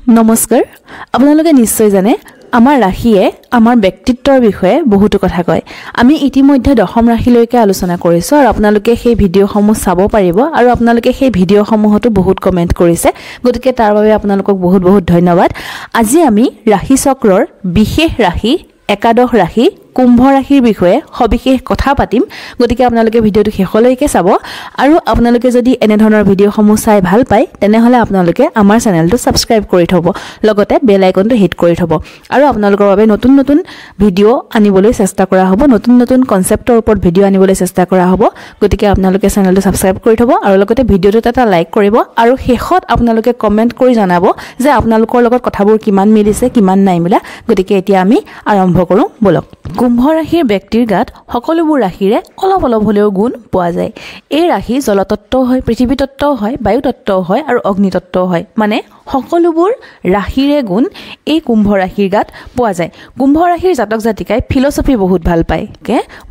নমস্কাৰ। আপোনালোকে নিশ্চয় জানে আমাৰ ৰাশিয়ে আমাৰ ব্যক্তিত্বৰ বিষয়ে বহুতো কথা কয়। আমি ইতিমধ্যে দশম ৰাশিলৈকে আলোচনা কৰিছোঁ আৰু আপোনালোকে সেই ভিডিঅ'সমূহ চাব পাৰিব আৰু আপোনালোকে সেই ভিডিঅ'সমূহতো বহুত কমেণ্ট কৰিছে, গতিকে তাৰ বাবে আপোনালোকক বহুত বহুত ধন্যবাদ। আজি আমি ৰাশিচক্ৰৰ বিশেষ ৰাশি একাদশ ৰাশি কুম্ভ ৰাশিৰ বিষয়ে সবিশেষ কথা পাতিম, গতিকে আপোনালোকে ভিডিঅ'টো শেষলৈকে চাব আৰু আপোনালোকে যদি এনেধৰণৰ ভিডিঅ'সমূহ চাই ভাল পায় তেনেহ'লে আপোনালোকে আমাৰ চেনেলটো ছাবস্ক্ৰাইব কৰি থ'ব, লগতে বেল আইকনটো হিট কৰি থ'ব আৰু আপোনালোকৰ বাবে নতুন নতুন ভিডিঅ' আনিবলৈ চেষ্টা কৰা হ'ব, নতুন নতুন কনচেপ্টৰ ওপৰত ভিডিঅ' আনিবলৈ চেষ্টা কৰা হ'ব। গতিকে আপোনালোকে চেনেলটো ছাবস্ক্ৰাইব কৰি থ'ব আৰু লগতে ভিডিঅ'টোত এটা লাইক কৰিব আৰু শেষত আপোনালোকে কমেণ্ট কৰি জনাব যে আপোনালোকৰ লগত কথাবোৰ কিমান মিলিছে কিমান নাই মিলা। গতিকে এতিয়া আমি আৰম্ভ কৰোঁ, ব'লক। কুম্ভ ৰাশিৰ ব্যক্তিৰ গাত সকলোবোৰ ৰাশিৰে অলপ অলপ হ'লেও গুণ পোৱা যায়। এই ৰাশি জলতত্ত্বও হয়, পৃথিৱীতত্ত্বও হয়, বায়ুতত্ত্বও হয় আৰু অগ্নিতত্ত্বও হয়, মানে সকলোবোৰ ৰাশিৰে গুণ এই কুম্ভ ৰাশিৰ গাত পোৱা যায়। কুম্ভ ৰাশিৰ জাতক জাতিকাই ফিলচফি বহুত ভাল পায়,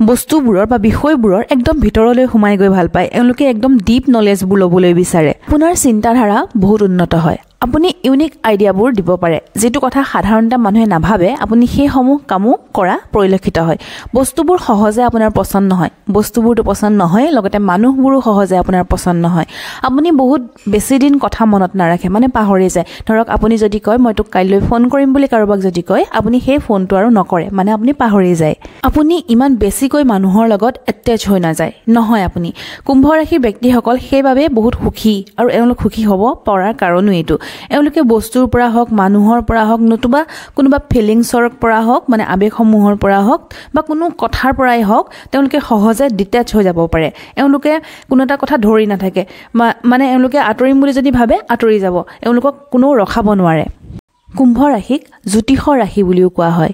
বস্তুবোৰৰ বা বিষয়বোৰৰ একদম ভিতৰলৈ সোমাই গৈ ভাল পায়। এওঁলোকে একদম ডিপ নলেজবোৰ ল'বলৈ বিচাৰে। আপোনাৰ চিন্তাধাৰা বহুত উন্নত হয়, আপুনি ইউনিক আইডিয়াবোৰ দিব পাৰে, যিটো কথা সাধাৰণতে মানুহে নাভাবে, আপুনি সেইসমূহ কামো কৰা পৰিলক্ষিত হয়। বস্তুবোৰ সহজে আপোনাৰ পচন্দ নহয়, বস্তুবোৰতো পচন্দ নহয়, লগতে মানুহবোৰো সহজে আপোনাৰ পচন্দ নহয়। আপুনি বহুত বেছি দিন কথা মনত নাৰাখে, মানে পাহৰি যায়। ধৰক আপুনি যদি কয় মই তোক কাইলৈ ফোন কৰিম বুলি কাৰোবাক যদি কয়, আপুনি সেই ফোনটো আৰু নকৰে, মানে আপুনি পাহৰি যায়। আপুনি ইমান বেছিকৈ মানুহৰ লগত এটেচ হৈ নাযায় নহয়। আপুনি কুম্ভ ৰাশিৰ ব্যক্তিসকল সেইবাবে বহুত সুখী আৰু এওঁলোক সুখী হ'ব পৰাৰ কাৰণো এইটো। এওঁলোকে বস্তুৰ পৰা হওক, মানুহৰ পৰা হওক, নতুবা কোনোবা ফিলিংছৰ পৰা হওক, মানে আৱেগসমূহৰ পৰা হওক বা কোনো কথাৰ পৰাই হওক, তেওঁলোকে সহজে ডিটেচ হৈ যাব পাৰে। এওঁলোকে কোনো এটা কথা ধৰি নাথাকে, মানে এওঁলোকে আঁতৰিম বুলি যদি ভাবে আঁতৰি যাব, এওঁলোকক কোনেও ৰখাব নোৱাৰে। কুম্ভ ৰাশিক জ্যোতিষৰ ৰাশি বুলিও কোৱা হয়।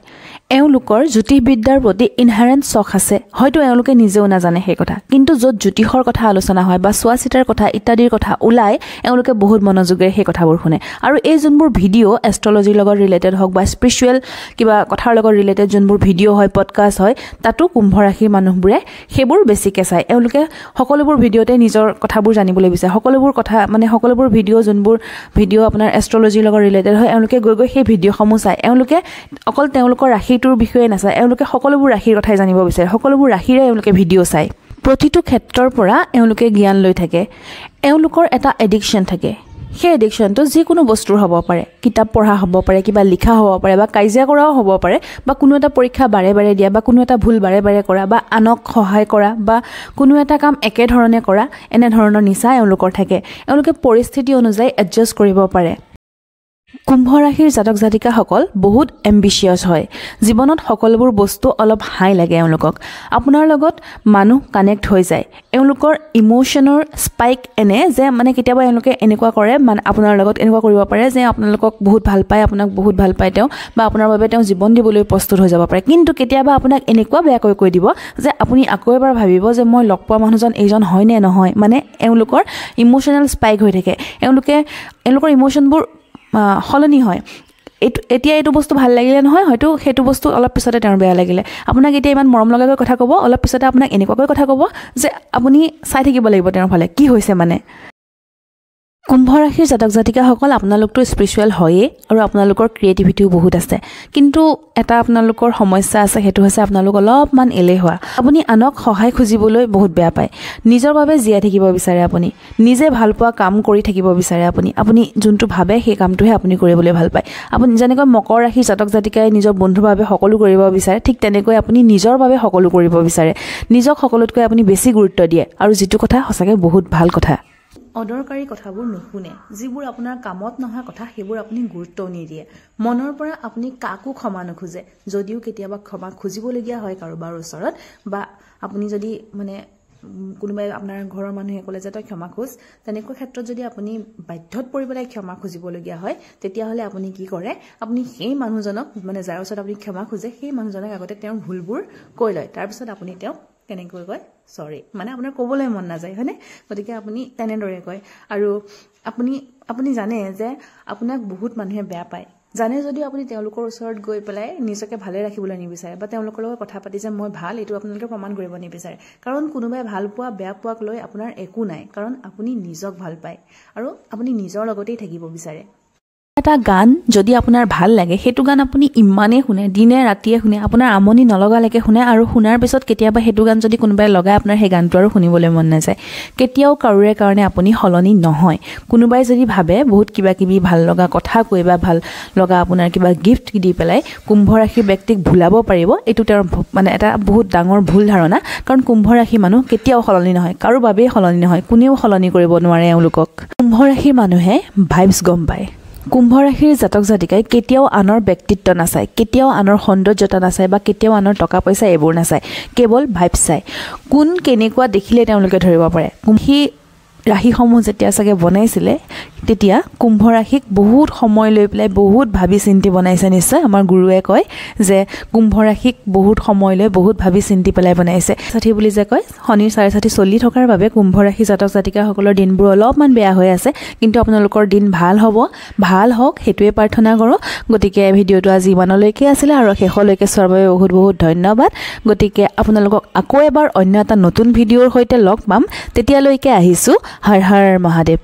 এওঁলোকৰ জ্যোতিষবিদ্যাৰ প্ৰতি ইনহেৰেণ্ট চখ আছে, হয়তো এওঁলোকে নিজেও নাজানে সেই কথা, কিন্তু য'ত জ্যোতিষৰ কথা আলোচনা হয় বা চোৱা চিতাৰ কথা ইত্যাদিৰ কথা ওলায়, এওঁলোকে বহুত মনোযোগেৰে সেই কথাবোৰ শুনে। আৰু এই যোনবোৰ ভিডিঅ' এষ্ট্ৰলজিৰ লগত ৰিলেটেড হওক বা স্পিৰিচুৱেল কিবা কথাৰ লগত ৰিলেটেড যোনবোৰ ভিডিঅ' হয়, পডকাষ্ট হয়, তাতো কুম্ভ ৰাশিৰ মানুহবোৰে সেইবোৰ বেছিকৈ চায়। এওঁলোকে সকলোবোৰ ভিডিঅ'তে নিজৰ কথাবোৰ জানিবলৈ বিচাৰে, সকলোবোৰ কথা মানে সকলোবোৰ ভিডিঅ' যোনবোৰ ভিডিঅ' আপোনাৰ এষ্ট্ৰলজিৰ লগত ৰিলেটেড হয়, এওঁলোকে গৈ গৈ সেই ভিডিঅ'সমূহ চায়। এওঁলোকে অকল তেওঁলোকৰ ৰাশিটোৰ বিষয়ে নাচায়, এওঁলোকে সকলোবোৰ ৰাশিৰ কথাই জানিব বিচাৰে, সকলোবোৰ ৰাশিৰে এওঁলোকে ভিডিঅ' চায়। প্ৰতিটো ক্ষেত্ৰৰ পৰা এওঁলোকে জ্ঞান লৈ থাকে। এওঁলোকৰ এটা এডিকশ্যন থাকে, সেই এডিকশ্যনটো যিকোনো বস্তুৰ হ'ব পাৰে, কিতাপ পঢ়া হ'ব পাৰে, কিবা লিখা হ'ব পাৰে, বা কাজিয়া কৰাও হ'ব পাৰে, বা কোনো এটা পৰীক্ষা বাৰে বাৰে দিয়া, বা কোনো এটা ভুল বাৰে বাৰে কৰা, বা আনক সহায় কৰা, বা কোনো এটা কাম একেধৰণে কৰা, এনেধৰণৰ নিচা এওঁলোকৰ থাকে। এওঁলোকে পৰিস্থিতি অনুযায়ী এডজাষ্ট কৰিব পাৰে। কুম্ভ ৰাশিৰ জাতক জাতিকাসকল বহুত এম্বিচিয়াছ হয়। জীৱনত সকলোবোৰ বস্তু অলপ হাই লাগে এওঁলোকক। আপোনাৰ লগত মানুহ কানেক্ট হৈ যায়। এওঁলোকৰ ইম'শ্যনৰ স্পাইক এনে যে মানে কেতিয়াবা এওঁলোকে এনেকুৱা কৰে, মানে আপোনাৰ লগত এনেকুৱা কৰিব পাৰে যে আপোনালোকক বহুত ভাল পায়, আপোনাক বহুত ভাল পায় তেওঁ, বা আপোনাৰ বাবে তেওঁ জীৱন দিবলৈ প্ৰস্তুত হৈ যাব পাৰে। কিন্তু কেতিয়াবা আপোনাক এনেকুৱা বেয়াকৈ কৈ দিব যে আপুনি আকৌ এবাৰ ভাবিব যে মই লগ পোৱা মানুহজন এইজন হয় নে নহয়। মানে এওঁলোকৰ ইম'শ্যনেল স্পাইক হৈ থাকে। এওঁলোকৰ ইম'শ্যনবোৰ সলনি হয়। এইটো এতিয়া এইটো বস্তু ভাল লাগিলে নহয়, হয়তো সেইটো বস্তু অলপ পিছতে তেওঁৰ বেয়া লাগিলে। আপোনাক এতিয়া ইমান মৰম লগাকৈ কথা ক'ব, অলপ পিছতে আপোনাক এনেকুৱাকৈ কথা ক'ব যে আপুনি চাই থাকিব লাগিব তেওঁৰ ফালে কি হৈছে। মানে কুম্ভ ৰাশিৰ জাতক জাতিকাসকল আপোনালোকতো স্পিৰিচুৱেল হয়েই আৰু আপোনালোকৰ ক্ৰিয়েটিভিটিও বহুত আছে, কিন্তু এটা আপোনালোকৰ সমস্যা আছে, সেইটো হৈছে আপোনালোক অলপমান এলেহুৱা। আপুনি আনক সহায় খুজিবলৈ বহুত বেয়া পায়, নিজৰ বাবে জীয়াই থাকিব বিচাৰে, আপুনি নিজে ভালপোৱা কাম কৰি থাকিব বিচাৰে। আপুনি যোনটো ভাবে সেই কামটোহে আপুনি কৰিবলৈ ভাল পায়। আপুনি যেনেকৈ মকৰ ৰাশিৰ জাতক জাতিকাই নিজৰ বন্ধুৰ বাবে সকলো কৰিব বিচাৰে, ঠিক তেনেকৈ আপুনি নিজৰ বাবে সকলো কৰিব বিচাৰে। নিজক সকলোতকৈ আপুনি বেছি গুৰুত্ব দিয়ে আৰু যিটো কথা সঁচাকৈ বহুত ভাল কথা। অদৰকাৰী কথাবোৰ নুশুনে, যিবোৰ আপোনাৰ কামত নহা কথা সেইবোৰ আপুনি গুৰুত্বও নিদিয়ে। মনৰ পৰা আপুনি কাকো ক্ষমা নোখোজে, যদিও কেতিয়াবা ক্ষমা খুজিবলগীয়া হয় কাৰোবাৰ ওচৰত, বা আপুনি যদি মানে কোনোবাই আপোনাৰ ঘৰৰ মানুহে ক'লে যে তই ক্ষমা খোজ, তেনেকুৱা ক্ষেত্ৰত যদি আপুনি বাধ্যত পৰি পেলাই ক্ষমা খুজিবলগীয়া হয়, তেতিয়াহ'লে আপুনি কি কৰে, আপুনি সেই মানুহজনক মানে যাৰ ওচৰত আপুনি ক্ষমা খোজে সেই মানুহজনক আগতে তেওঁৰ ভুলবোৰ কৈ লয়, তাৰপিছত আপুনি তেওঁক কেনেকৈ কয় চৰি, মানে আপোনাৰ ক'বলৈ মন নাযায় হয়নে, গতিকে আপুনি তেনেদৰে কয়। আৰু আপুনি জানে যে আপোনাক বহুত মানুহে বেয়া পায়, জানে যদিও আপুনি তেওঁলোকৰ ওচৰত গৈ পেলাই নিজকে ভালে ৰাখিবলৈ নিবিচাৰে বা তেওঁলোকৰ লগত কথা পাতি যে মই ভাল, এইটো আপোনালোকে প্ৰমাণ কৰিব নিবিচাৰে। কাৰণ কোনোবাই ভাল পোৱা বেয়া পোৱাক লৈ আপোনাৰ একো নাই, কাৰণ আপুনি নিজক ভাল পায় আৰু আপুনি নিজৰ লগতেই থাকিব বিচাৰে। এটা গান যদি আপোনাৰ ভাল লাগে, সেইটো গান আপুনি ইমানেই শুনে, দিনে ৰাতিয়ে শুনে, আপোনাৰ আমনি নলগালৈকে শুনে, আৰু শুনাৰ পিছত কেতিয়াবা সেইটো গান যদি কোনোবাই লগায়, আপোনাৰ সেই গানটো আৰু শুনিবলৈ মন নাযায়। কেতিয়াও কাৰোৰে কাৰণে আপুনি সলনি নহয়। কোনোবাই যদি ভাবে বহুত কিবা কিবি ভাল লগা কথা কৈ বা ভাল লগা আপোনাৰ কিবা গিফ্ট দি পেলাই কুম্ভ ৰাশিৰ ব্যক্তিক ভুলাব পাৰিব, এইটো তেওঁৰ মানে এটা বহুত ডাঙৰ ভুল ধাৰণা। কাৰণ কুম্ভ ৰাশিৰ মানুহ কেতিয়াও সলনি নহয়, কাৰো বাবেই সলনি নহয়, কোনেও সলনি কৰিব নোৱাৰে এওঁলোকক। কুম্ভ ৰাশিৰ মানুহে ভাইবছ গম পায়। কুম্ভ ৰাশিৰ জাতক জাতিকাই কেতিয়াও আনৰ ব্যক্তিত্ব নাচায়, কেতিয়াও আনৰ সৌন্দৰ্যতা নাচায় বা কেতিয়াও আনৰ টকা পইচা এইবোৰ নাচায়, কেৱল ভাইবছ চায়। কোন কেনেকুৱা দেখিলে তেওঁলোকে ধৰিব পাৰে। সেই ৰাশিসমূহ যেতিয়া চাগে বনাইছিলে, তেতিয়া কুম্ভ ৰাশিক বহুত সময় লৈ পেলাই বহুত ভাবি চিন্তি বনাইছে নিশ্চয়। আমাৰ গুৰুৱে কয় যে কুম্ভ ৰাশিক বহুত সময় লৈ বহুত ভাবি চিন্তি পেলাই বনাইছে। ষাঠি বুলি যে কয়, শনিৰ 4.5 চলি থকাৰ বাবে কুম্ভ ৰাশি জাতক জাতিকাসকলৰ দিনবোৰ অলপমান বেয়া হৈ আছে, কিন্তু আপোনালোকৰ দিন ভাল হ'ব, ভাল হওক সেইটোৱে প্ৰাৰ্থনা কৰোঁ। গতিকে ভিডিঅ'টো আজি ইমানলৈকে আছিলে আৰু শেষলৈকে চোৱাৰ বাবে বহুত বহুত ধন্যবাদ। গতিকে আপোনালোকক আকৌ এবাৰ অন্য এটা নতুন ভিডিঅ'ৰ সৈতে লগ পাম, তেতিয়ালৈকে আহিছোঁ। হৰ হৰ মহাদেৱ।